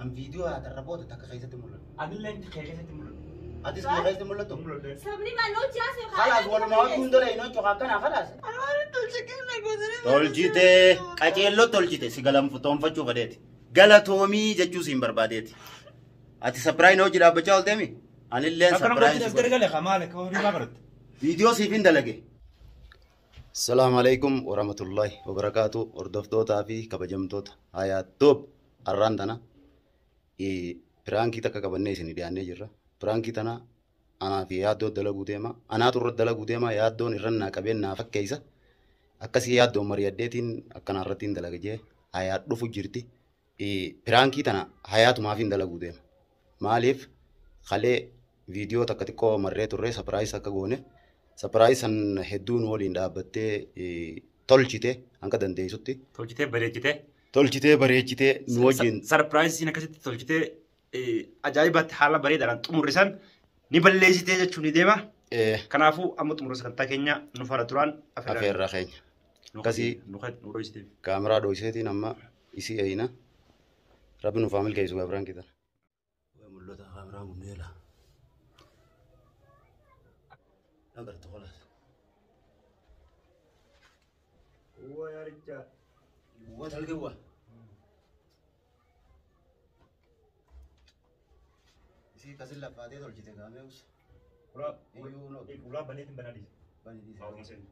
An viidiyoo hayatarra booda takka keessatti mul'atu. Anillee keessatti mul'atu. Atis kiyya keessatti mul'atu? Mul'atu. Sabni maal hojii haasa'u Khalaas walumaa wajjin hunda leeyinoo jechuudha akkana khalaas. Waan tolche kenna gootanii. Tolchite qaceelloo tolchite si galanfotoonfachuu fedheeti. Galatoomii jechuu siin barbaadeeti. Ati sapiraayin hojii dhaabbachaa oolteemi? Anilleen Akkana sapiraayin gochuun si as godhe. garagale maal akka horii maa baratte? Viidiyoo siif hin dalage. Salaamu alaikum warahmatullahi wabarakaatu hordoftootaa fi kabajamtoota Hayaat Tube har'aan tana piraankii takka qabannee isin dhiyaannee jirra. Piraankii tana anaa fi yaaddoo dalaguu deema. Anaatu irra dalaguu deema yaaddoon irra naa qabeen naa fakkeessa. Akkasii yaaddoon mari'addeetiin akkanaa irratti hin dalaga jee Hayaat dhufu jirti. Piraankii tana Hayaatumaaf hin dalaguu deema. Maaliif kalee viidiyoo takka xiqqoo marree turre sapiraayis akka goone sapiraayis san hedduun waliin dhaabbattee tolchite hanga dandeessutti Tolchitee bareechitee. tolchitee bareechitee nu wajjin Sarpiraayisiin akkasitti tolchitee ajaa'ibatti haala bareedaadhaan xumurrisan ni balleessitee jechuun ni deema. Kanaafuu amma xumura sagantaa keenya nu faana turaan afeerraa keenya. Akkasii nu dho'isitee. Kaameraa dho'iseetiin amma isii eeyina. Rabbi nuuf haa milkeessu gaa piraankii tana. Mul'ata kaameraan kun eela. Agartu khalaas. Waa yaaricha. Waa talgewwa. Isii kasin laffaatee tolchite kaamee us. Ulaa Iyyuu no. ulaa baneetiin banaa dhiise. Bani dhiise. Hawaasa seenu.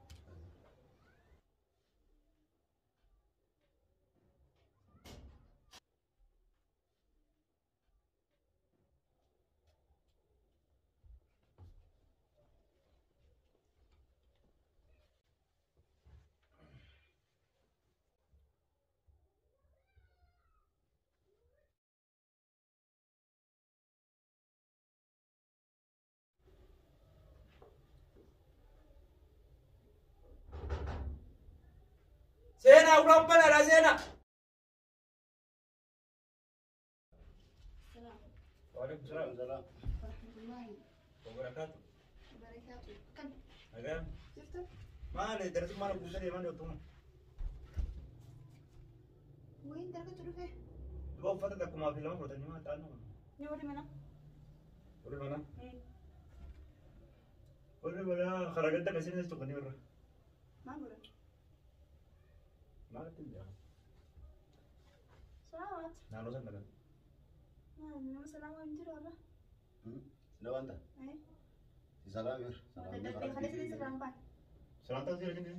Seenaa ulaan banaadha seenaa. Waalaikum salaam. Salaam. Warahmatullahi Wabarakaatu. wabarakaatu. Kan Nagaa. jirtu? Maali daratu maal guutaa deemaa jirtu? Wayin dargatu dhufe. Duba uffata takkumaa fi lama fudhatanii maal ta'an? Ni warri mana. Warri mana. Warri mana karaa gadda kan isin tuqanii warra. Maal godhan? Maal ittiin beekan? Salaamaat. Naannoo sana dhagan. Nama salaamaa hin jiru har'a. Sina wanta. Salaam yer. Dadhabbii kalee sirrii sirraan baan. Salaantaa si arginu.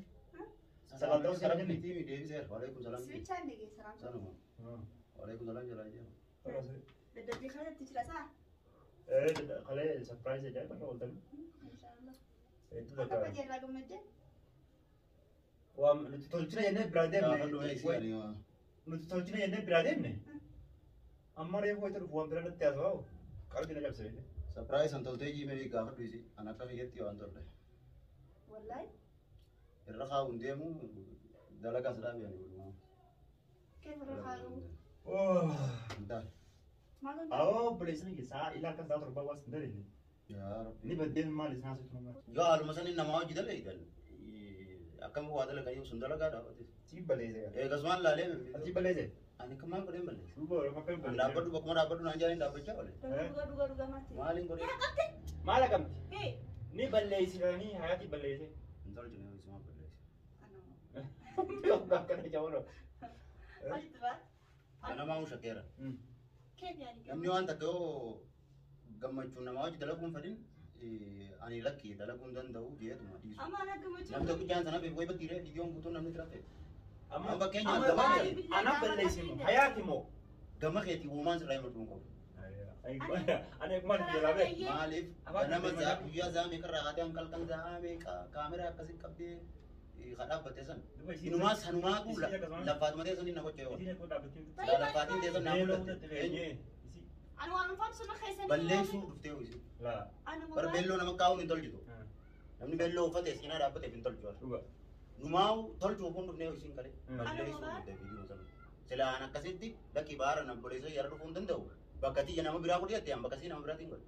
Salaam salaam miti deebiseer. Waalaikum salaam. Siwichaan dhagee salaam. Sanuma. Waalaikum salaam jalaa jee. Dadhabbii kaleetti jira saa. Kalee sarpiraayisii ajaa'iba irra ooltanii. Inshaallah. Hedduu Akka takka. badii irraa gammaddee. Waa nuti tolchina jennee biraa Gaafadhu deemne. isii. Nuti tolchina jennee biraa deemne. Amma reefu wayita dhufu waan biraa natti haasawaa qalbii na cabse. Sapiraayis san toltee jiimee gaafadhu isii. An akka biyyatti waan tolle. Wallahi. Irra kaa'uun deemu dalagaas dhaabee ani walumaa. Keef irra kaa'u. Hin taane. Maal godhan? Awoo obboleessa kiyya sa'a ilaa akka sa'a torbaa waas hin dalenne. Yaa Rabbi. Ni baddeen maal isaan haasoftu nama. Yoo haaluma saniin namaa hojii dalagan akkam waa dalaganii sun dalagaa dhaabate. Si balleesse. Eegasumaan laalee Ati balleesse. ani kan maal godheen balleesse. Duuba akka hin An balleesse. dhaabbadhu bakkuma dhaabbadhu naan jaaniin dhaabbachaa oole. Dhuga dhuga dhuga maatti. Maaliin godhee? Qabte. Maal akkamti? Hee. Ni balleessitanii hayatii balleesse. Hin tolchine isuma balleesse. Akkana jawwalo. Maalitti baa? Namaa hun shakkeera. Keef yaani. Namni waan takka yoo gammachuun namaa hojii dalaguun fedhin ani lakki dalaguu hin danda'u jeetuma dhiisu. Amma ana gammachuu. Namni tokko jaan sana beeku wayi bakkiiree viidiyoon guutuun namni tira ta'e. Amma Amma fakkeenyaaf amma gama ana balleesse moo hayaati moo? Gama keetii uumaan sirraa himachuu hin qabu. Ani maal jalaa bee? Maaliif Afaan nama keetii za'a guyyaa za'a meeqa irraa kaatee hanqalqan za'a meeqa kaameraa akkasii qabdee ka dhaabbatte san. Inumaa sanumaatu Isii akkasuma. laffaatuma teessanii na gocha yoo. Isiin akkuma dhaabbattee. Silaa laffaatiin teessan naa mul'atte. Ani waan ulfaatu sana keessanii. Balleessuu dhuftee ho'isi. Laa. Ani Bar beelloo nama kaa'uun hin tolchitu. Namni beelloo uffate cinaa dhaabbateef hin tolchu. Dhuga. Numaa'u tolchuuf kun dhufnee ho'isiin kalee. Balleessuu Ani dhuftee viidiyoo sana. Silaa an akkasitti lakkii baara na obboleessa yara dhufuu hin danda'u. Bakka tiyya nama biraa godhi jettee an bakka sii nama biraatiin godhe.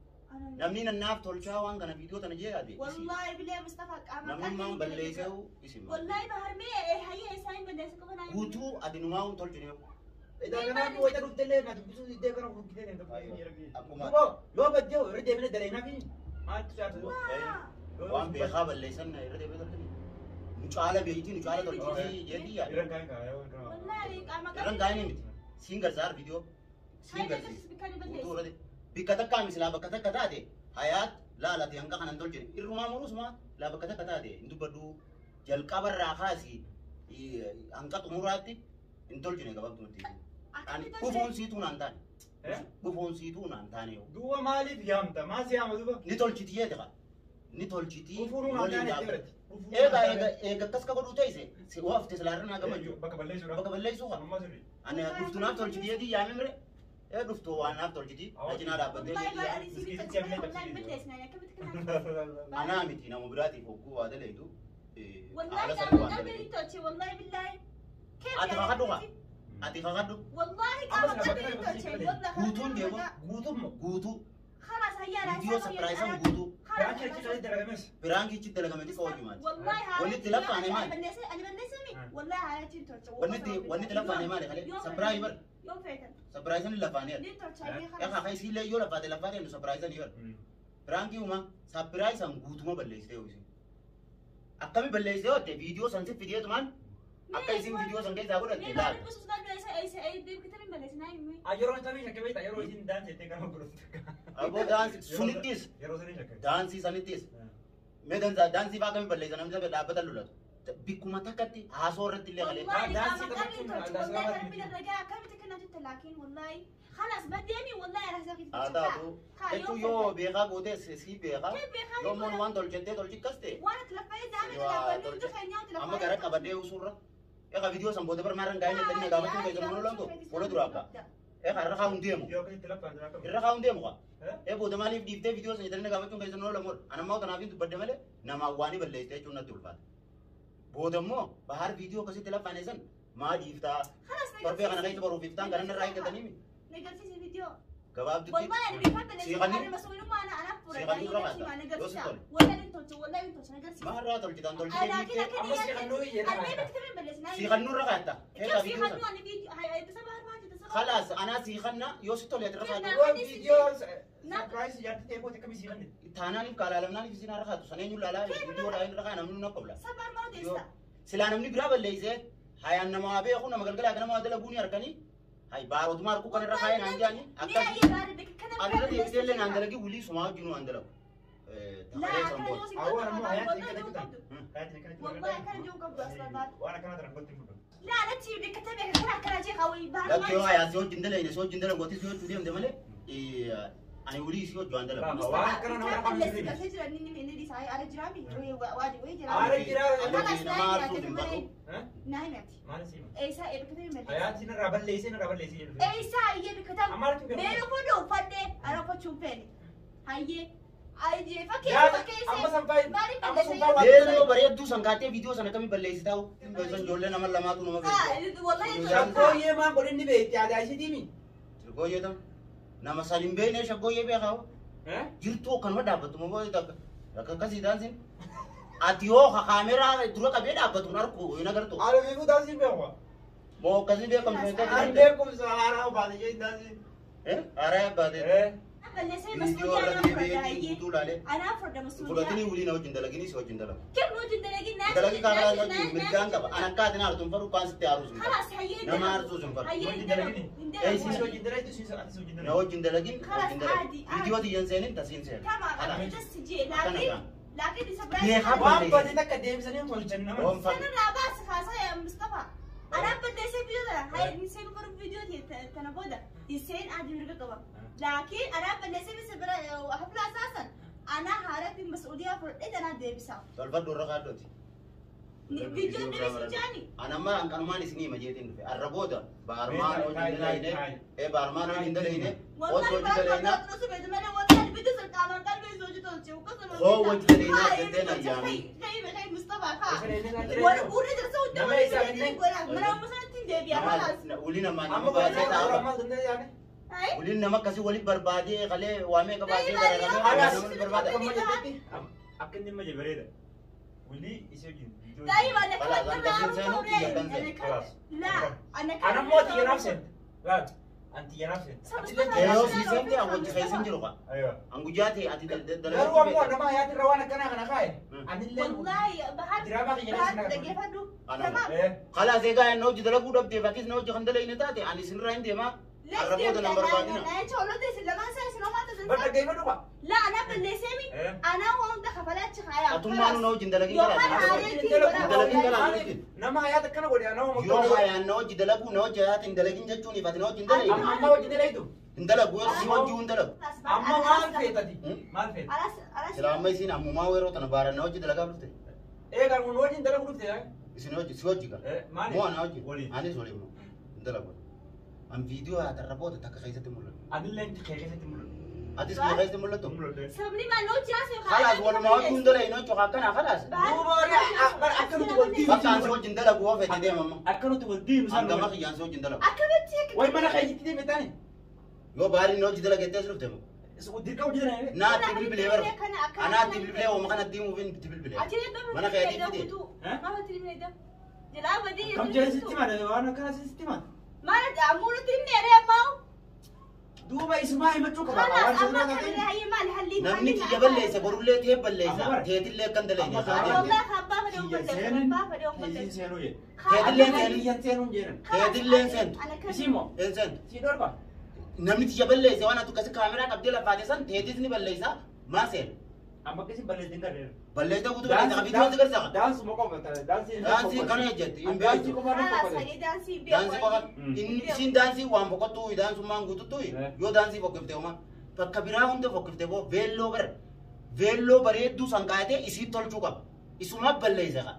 Namni nannaaf tolchaa waan kana viidiyoo tana jee yaade. Wallahi bilee Mustafa qaama. Namni maan balleessee isin. Wallahi baharmee hayyee isaa hin balleessu qofa naa. Guutuu ati numaa'u hin tolchine. Idaa kanaaf wayita dhuftellee na dubbisuu diddee kana gurgurtee deemte. Akkuma Duuba yoo baddee irra deemnee daleenaa fi maaltu siyaasa? waan beekaa balleessan irra deebi'ee tolchine. Nu caala beeytii nu caala tolchitii jeetii yaada. Irraan kaa'in kaa'aa. Wallahi qaama Irraan kaa'in miti. Siin garsaar viidiyoo. Siin garsiisa. Guutuu irratti. Bikka takkaa misilaa bakka takka taate hayaat laalate hanga kanan tolchine. Irrumaa muruusuma laa bakka takka taate hin dubbadhu jalqabarraa kaasi hanga xumuraatti hin tolchine gabaabtumatti. Ani dhufuun siituu naan taane. Dhufuun siituu naan taane yoo. Duuba maaliif yaamta? Maal si yaama duuba? Ni tolchiti jeeti qa. Ni tolchiti. Dhufuun naan taane itti biratti. Eega eega eega akkas ka godhuu teesse si waafte silaarra naa gamachuu. Bakka balleessuudha. Bakka balleessuu qa. Amma sirrii. Ani dhuftu naaf tolchiti jeeti yaame mire. Ee dhuftu waan naaf tolchiti. Na cinaa dhaabbattee Wallahi jeeti baay'ee yaame. ani sibiila tolchine wallahi balleessina akkamitti kana. Anaa miti nama biraatiif hogguu waa daleetu. Wallahi Haala qaama sanii waan qalbii daleetu. tolche wallahi billahi. Ati kakadhu qa. Ati kakadhu. Wallahi qaama qalbii tolche wallahi. Guutuun deemu. Guutumma. Guutuu. خلاص هيا لا Viidiyoo sapiraayisan guutuu. Biraanchi achi keessatti dalagames. Biraanki ichi dalagame xiqqoo hojimaati. والله Wanni itti laffaane maali? انا بلسمي والله عادي تولش Wanni itti laffaane maali kalee? Sapiraayi bar. يوم فاتن Sapiraayisan laffaane. ليه تولش Egaa kai siillee yoo laffaate laffaate nu sapiraayisan yoo. Biraanki uma sapiraayisan guutuma balleessitee ho'isin. Akkami balleessitee hotte viidiyoo san si fideetumaan akka isin viidiyoo san keessaa godhatte ليه laala. ما بس بس اي اي اي كتير بلسنا Yeroo tamii shakkee beektaa yeroo isin daansii jettee kana godhatu. Aboo daansii sunittis Yeroo sanii shakkee. daansii sanittis mee daansii fa'aa akkami balleessan namni dhaabbata lolatu. Bikkuma takkatti haasoo irratti illee kalee. والله دانسي قام قبل طبعاً تولش دانسي والله طبعاً. ربي الرجاء كم تكنا جت لكن والله خلاص بديني والله على حسابك Haa taatu jechuun yoo beekaa gootee si beekaa yoo immoo waan tolchettee tolchi akkas ta'e وانا تلفيت زعما Yoo تلفيت tolche amma gara qabadhee usurra. Egaa viidiyoo san booda barmaarran gaa'ee jettanii na gaafachuun keessan mana olamtu fuula duraa akka. Egaa irra kaa'uun deemu. Yoo akkasitti laffaan jira akkami. Irra kaa'uun deemu kaa. Ee booda maaliif dhiiftee viidiyoo san jettanii na gaafachuun keessan mana olamu. Ani ammaa kanaaf hin dubbadde malee namaa waan balleessite jechuun natti ulfaata. Booda immoo bahar viidiyoo akkasitti laffaane san maa dhiiftaa? خلاص Torbee kana keessa baruuf iftaan kana irraa eeggatanii نقلتي فيديو gabaabdutti والله انا بيفهم سيغني؟ انا مسؤول ما انا انا فرق سيغني ربع ما ده. نقلتي يوسف ولا انت ولا انت نقلتي maa irraa tolchitaan tolchitee انا كده dhiiftee كده Amma si qannoo انا jedhama. ما بكتب بلسنا si kannuu irra kaatta. كيف Egaa viidiyoo سيغنوا san. انا فيديو هاي بسبب ما Khalaas anaa sii kanna yoo si tole irra kaatu. Duuba viidiyoo sapiraayisii jaartii ta'e booda akkamii sii kanne? Taanaaniif kaalaalamnaaniif isin harka kaatu san eenyu laalaa viidiyoo dhaa inni rakaa namni nu qabla. سبع مرات يستا Silaa namni biraa balleessee hayaan nama waa beeku nama galgalaa nama waa dalaguu ni harkanii hay baarotuma harkuu kan irra kaayee naan jaani akkas ليه بارد كده ani irra deebitee illee naan dalagi wulii sumaa wajjin waan dalagu. لا Takalee كان san booda. يوسف أول ما حياتي كده والله كده. والله كان جو قبض اصلا بعد Waan akkanaa tana gotti hin fudhu. لا لا تجيب لك كتبه كنا كنا جي قوي بعد Lakkee yoo hayaa si wajjin dalayne si wajjin dalagu ati si wajjin deemte malee ani wulii si wajjin waan dalagu. Waan akkana nama كان afaan بس sirrii. الهجرة اني اني ساي على جرامي واجي وي Aara جرامي jiraa. Ani nama aarsuuf hin barru. نايمتي Maal si hima? اي ساي بكتب ملي Hayaatiin irraa balleessee irraa balleessee jedhu. اي ساي بكتب Amma artuu kennu. بيرو فدو فدي انا فتشو فيني هاي اي فكي فكي Amma san faayii. مالي Amma sun faa waan Deemee bareedduu san kaattee viidiyoo sana akkamii balleessitaa? San ijoollee nama lamaatu nama beeku. والله Shaggooyyee maan godhin ni beekti aadaa ishiitiimi. Shaggooyyee tam nama san hin beekne shaggooyyee beekaa. Jirtuu akkanuma dhaabbattu moo takka akka akkasii daansiin. Ati yoo kaameraa dura qabee dhaabbatu hin argu hin agartu. Haala beekuu daansiin beeku. Moo akkasii beekamtu hin An ta'u. beekumsa haaraa baate jee daansiin. Haaraa baate. بلسي Viidiyoo مسؤولية irra انا deebi'ee فرد guutuu laalee. انا فرد مسؤولية Fudhatanii waliin wajjin dalaginii si wajjin dalagu. كيف موجود دلاقي ناس Dalagii kaameraa wajjin mirgaan qaba. An akka ati na aartu hin faru kaan sitti aarus hin faru. خلاص هيا Nama aarsuus hin faru. هيا Wajjin dalagini. Ee, Siis wajjin dalagdu siis ati wajjin Na dalagdu. wajjin dalagin wajjin dalagin. Viidiyoo tiyyan seenin tasiin seenin. تمام بس جي لكن لكن ليه سبرايز خبر؟ Waan badii takka deebisanii hin tolchan nama. Waan faru. انا لا باس خلاص يا مصطفى انا بدي اسوي فيديو ده هاي نسوي فيديو تنبوده يسين عادي مرقبه لكن انا بدي اسوي حفله اساسا انا هارت المسؤوليه فرد انا ديبسا Tolfadhu irra kaaddooti. فيديو ديبس جاني An amma kanumaan isinii hima jeetiin dhufe. Arra booda baarmaan wajjin dalayne. Ee baarmaan wajjin dalayne. والله Ottoo ما wajjin dalayna. اقدر اسوي انا والله الفيديو صرت عمل قلبي زوجته وقسم هو وجه دلينا جدنا يعني. خيب خيب مصطفى خا وانا اريد اسوي Nama isaa inni- انا مثلا تندبي خلاص Waliin namaa nama Amma baasee godhan taa'u. amma danda'e yaani. هاي Waliin nama akkasii waliin barbaadee qalee waamee qabaatee dararamee Alaas namni barbaada. akkuma jettetti. Akka inni maje bareeda. Wulii isii wajjin viidiyoo. طيب انا خلاص، كنت أنت سين سين وتيجي تنزل. خلاص. لا انا Ana immoo xiyyeeraaf seente. Laal anti yanaaf seente. Yeroo sii seente an wajji keessa hin jiru qa. An guyyaa ta'e ati Garuu dalaguu ammoo nama hayaati irra waan akkanaa kana kaa'e. Anillee Wallahi bahar diraamaa kiyya bahar keessa na dhaggeeffadhu. Ana. Tamaam. Khalaas egaa inni hojii dalaguu dhabdeef atis na hojii kan dalayne taate ani isinirraa hin deemaa. Har'a booda nan barbaadina. Bar dhaggeeffadhu qa. لا أنا بالليسامي أنا وأنت خفلات خيال. Atummaanuu na hojii hin dalagin Yookaan kalaas. haadha Dalagin kalaas. Nama hayaati akkana godhe nama Yoo hayaan na hojii dalaguu na hojii hayaati hin dalagin jechuun ati na hojii hin dalayne. Amma hojii dalaytu. Hin dalagu yoo si hojii hin dalagu. Amma maal feetati? Maal feeta? أراس أراس. Sila amma isiin ammumaa yeroo tana baaran na hojii dalagaa dhufte. Eegaa kun hojiin dalagu dhufte yaa. Isin hojii si hojii qaba. Maali? Moo ana hojii? Waliin. Anis waliin moo hin dalagu. An viidiyoo hayatarra booda takka keessatti mul'atu. Anillee kee keessatti mul'atu. Atis kee keessatti mul'atu. Mul'atu. Sabni ما نوتي أسوي. Khalaas walumaa hojii hin dalayne hojii akkana khalaas. Duuba bar akka nuti wal diinu. Bakka an si hojii hin dalagu yoo fedhe deema amma. Akka nuti wal diinu An isaan gama kiyyaan si hojii hin dalagu. أكبت. Way mana keeyyatti deeme taane. Yoo baariin na hojii dalagettee as dhufte moo? Dirqama hojii dalagne. Naatti bilbilee bara. Anaatti bilbilee ooma kanatti himuuf itti bilbilee. Mana keetii fide. Kam jala sitti maal waan akkana sitti maal. ما أمور ترمي عليه ما Duuba isumaa himachuu qaba. خلاص أما كان هي مال هلي. Namni tiyya balleessa borullee tee balleessa teetillee akkan dalayne haa deemte. والله خبابة اليوم بلد خبابة اليوم Isiin بلد. seenuu jedhe. Teetillee seentu. Kiyyan seenuun jedhan. Teetillee seentu. أنا كان Isii moo? Een seentu. Sii dhorka. Namni tiyya balleesse waan ati akkasi kaameraa qabdee lafaate san teetis ni balleessa maa seena. Amma akkasiin balleessin garreera. Balleessa guutuu balleessa qabiitii wanti garsaqa. Daansuma qofa daansii. Daansii kana ejjetti hin Daansii beektu. qofa nan خلاص qofa. هي دانسي. Daansii qofa inni isiin daansii waan boqottuu daansummaan guututtu yoo daansii fokkifte homaa bakka biraa hunda fokkifte boo veelloo bara veelloo bareedduu san kaayatee isii tolchuu qaba. Isuma balleessa qaba.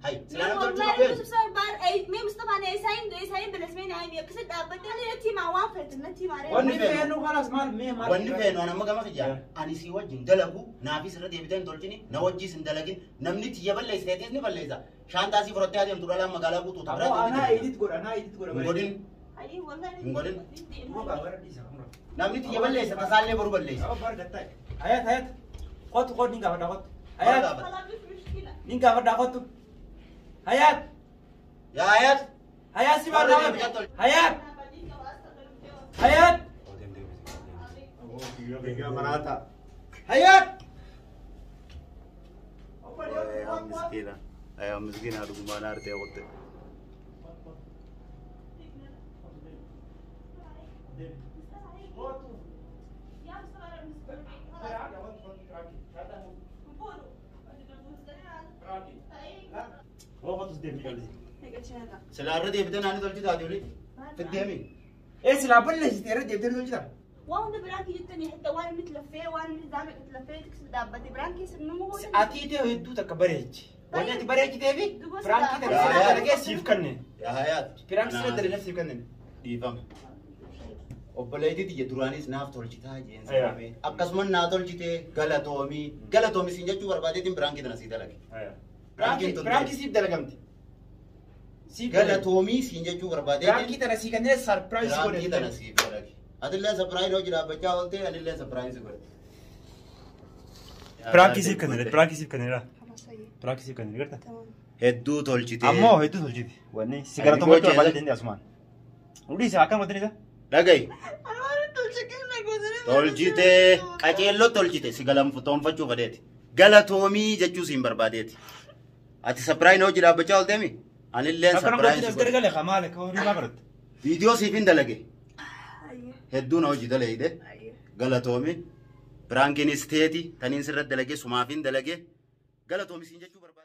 Hay silaa nama tolchuu والله qabu. يوسف صار بار اي مي مصطفى انا يساين يساين بالاسمين هاي كسد ابدا نتي مع وافرت نتي مع Wanni feenu khalaas maal mee maal. Wanni feenu an amma gama kiyya ani si wajjin dalagu naafis irra deebitee hin tolchini na wajjiis hin dalagin namni tiyya balleessa teetis ni balleessa shaantaa sii fudhattee adeemtu dhalaan magaalaa guutuu Ammoo biraa anaa deemtu. edit godha anaa edit godha. Hin godhin. اي والله. Hin godhin. Duuba bara dhiisa. Namni tiyya balleessa tasaallee boru balleessa. Bar gattaa. Hayat hayat. Qotu qotu ni gaafadhaa qotu. Hayat خلاص مش مشكله. ni gaafadhaa qotu. Hayat Yaa Hayat. hayat si baadhaa. Hayat hayat hayat. Miskiina. Ayaa miskiina dhugumaan aartee qotte. يا مصطفى انا Silaa irra deebitee naannoo tolchi taate olii. Fiddeemi. Ee silaa balleessite irra deebitee tolchita. وأنا برانكي جدا حتى وانا متلفيه وانا متزعمة متلفيه تكسب دابتي برانكي سنمو هو. Ati ta'e hedduu takka bareechi. Wanni ati bareechitee fi firaankii takka sirra dalagee Siif kenne. Yaa Hayat. Firaankii sirra dalagee siif kennine. Dhiifama. Obboleettii tiyya duraanis naaf tolchitaa jeen sababee akkasuma naa tolchitee galatoomii galatoomii siin jechuu barbaadeetiin biraankii tana sii dalage. Biraankii tun Firaankii siif dalagamti. Siif dalagame. Galatoomii siin jechuu barbaadeetiin Firaankii tana sii kennine sarpiraayiz biraankii tana godhe. siif dalage. Atillee sapiraayiz hojii dhaabbachaa ooltee anillee sapiraayiz godhe. Piraankii siif kennine. Piraankii siif kennine. خلاص هي Piraankii siif kennine garta. تمام. Hedduu tolchitee. Ammoo hedduu tolchiti. Wanni si galatoomachuu barbaadeetiin asumaan. Udii isaa akkam godhani isa? Dhagayi. انا ما تلشكلنا Tolchitee qaceelloo tolchite si galantoonfachuu fedheeti. Galatoomii jechuu siin barbaadeeti. Ati sapiraayiz hojii dhaabbachaa oolteemi? Anillee Akkana godhani sapiraayiz as godhe. gargale maal akka horii maa baratte? Viidiyoo siif hin dalage. ايوه. Hedduu na hojii dalagde. ايوه. Galatoomi. Biraankiinis teeti taniin sirra dalage sumaafin dalage. Galatoomi siin jechuu barbaade.